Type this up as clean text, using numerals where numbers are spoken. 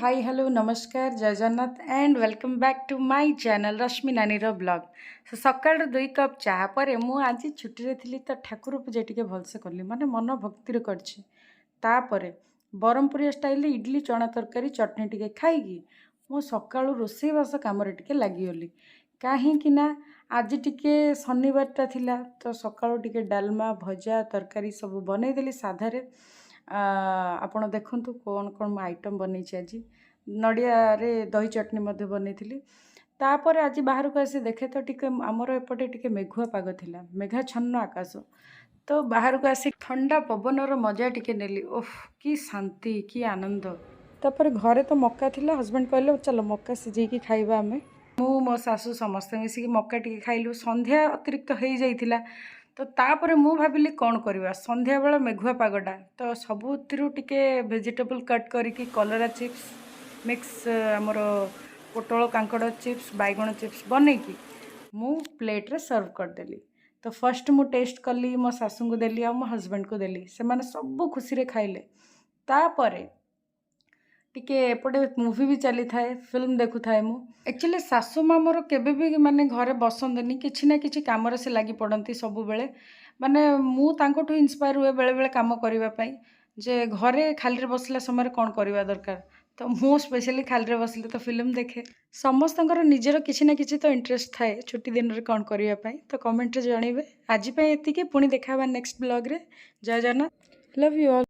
High, hello, ନମସ୍କାର, ଜୟ Jagannath and welcome back to my channel Rashmi ନାନୀର ବ୍ଲଗ୍। ସକାଳର 2 କପ୍ ଚାହା ପରେ ମୁଁ ଆଜି ଛୁଟିରେ ଥିଲି ତ ଠାକୁର ପୂଜା ଟିକେ ଭଲସେ କଲି, ମାନେ ମନ ଭକ୍ତିରେ କରିଛି। ତାପରେ ବରହମପୁରିଆ ଷ୍ଟାଇଲରେ ଇଡ଼ଲି, ଚଣା ତରକାରୀ, ଚଟଣି ଟିକେ ଖାଇକି ମୁଁ ସକାଳୁ ରୋଷେଇବାସ କାମରେ ଟିକେ ଲାଗିଗଲି, କାହିଁକି ନା ଆଜି ଟିକେ ଶନିବାରଟା ଥିଲା। ତ ସକାଳୁ ଟିକେ ଡାଲମା, ଭଜା, ତରକାରୀ ସବୁ ବନେଇଦେଲି ସାଧାରେ। ଆପଣ ଦେଖନ୍ତୁ କ'ଣ କ'ଣ ମୁଁ ଆଇଟମ୍ ବନେଇଛି ଆଜି। ନଡ଼ିଆରେ ଦହି ଚଟଣି ମଧ୍ୟ ବନେଇଥିଲି। ତାପରେ ଆଜି ବାହାରକୁ ଆସି ଦେଖେ ତ ଟିକେ ଆମର ଏପଟେ ଟିକେ ମେଘୁଆ ପାଗ ଥିଲା, ମେଘାଚ୍ଛନ୍ନ ଆକାଶ। ତ ବାହାରକୁ ଆସି ଥଣ୍ଡା ପବନର ମଜା ଟିକେ ନେଲି। ଓଃ, କି ଶାନ୍ତି, କି ଆନନ୍ଦ! ତାପରେ ଘରେ ତ ମକା ଥିଲା। ହଜବେଣ୍ଡ କହିଲେ, ଚାଲ ମକା ସିଝେଇକି ଖାଇବା ଆମେ। ମୁଁ, ମୋ ଶାଶୁ ସମସ୍ତେ ମିଶିକି ମକା ଟିକେ ଖାଇଲୁ। ସନ୍ଧ୍ୟା ଅତିରିକ୍ତ ହେଇଯାଇଥିଲା। ତ ତାପରେ ମୁଁ ଭାବିଲି କ'ଣ କରିବା, ସନ୍ଧ୍ୟାବେଳ ମେଘୁଆ ପାଗଟା, ତ ସବୁଥିରୁ ଟିକେ ଭେଜିଟେବୁଲ୍ କଟ୍ କରିକି କଲରା ଚିପ୍ସ, ମିକ୍ସ ଆମର ପୋଟଳ କାଙ୍କଡ଼ ଚିପ୍ସ, ବାଇଗଣ ଚିପ୍ସ ବନେଇକି ମୁଁ ପ୍ଲେଟ୍ରେ ସର୍ଭ କରିଦେଲି। ତ ଫାର୍ଷ୍ଟ ମୁଁ ଟେଷ୍ଟ କଲି, ମୋ ଶାଶୁଙ୍କୁ ଦେଲି ଆଉ ମୋ ହଜବେଣ୍ଡକୁ ଦେଲି। ସେମାନେ ସବୁ ଖୁସିରେ ଖାଇଲେ। ତାପରେ ଟିକେ ଏପଟେ ମୁଭି ବି ଚାଲିଥାଏ, ଫିଲ୍ମ ଦେଖୁଥାଏ ମୁଁ। ଆକ୍ଚୁଆଲି ଶାଶୁ ମା ମୋର କେବେ ବି ମାନେ ଘରେ ବସନ୍ତିନି, କିଛି ନା କିଛି କାମରେ ସେ ଲାଗି ପଡ଼ନ୍ତି ସବୁବେଳେ। ମାନେ ମୁଁ ତାଙ୍କଠୁ ଇନ୍ସପାୟାର ହୁଏ ବେଳେବେଳେ କାମ କରିବା ପାଇଁ, ଯେ ଘରେ ଖାଲିରେ ବସିଲା ସମୟରେ କ'ଣ କରିବା ଦରକାର। ତ ମୁଁ ସ୍ପେଶାଲି ଖାଲିରେ ବସିଲେ ତ ଫିଲ୍ମ ଦେଖେ। ସମସ୍ତଙ୍କର ନିଜର କିଛି ନା କିଛି ତ ଇଣ୍ଟରେଷ୍ଟ ଥାଏ ଛୁଟି ଦିନରେ କ'ଣ କରିବା ପାଇଁ, ତ କମେଣ୍ଟରେ ଜଣାଇବେ। ଆଜି ପାଇଁ ଏତିକି। ପୁଣି ଦେଖା ହେବା ନେକ୍ସଟ ବ୍ଲଗ୍ରେ। ଜୟ ଜଗନ୍ନାଥ, ଲଭ୍ you all.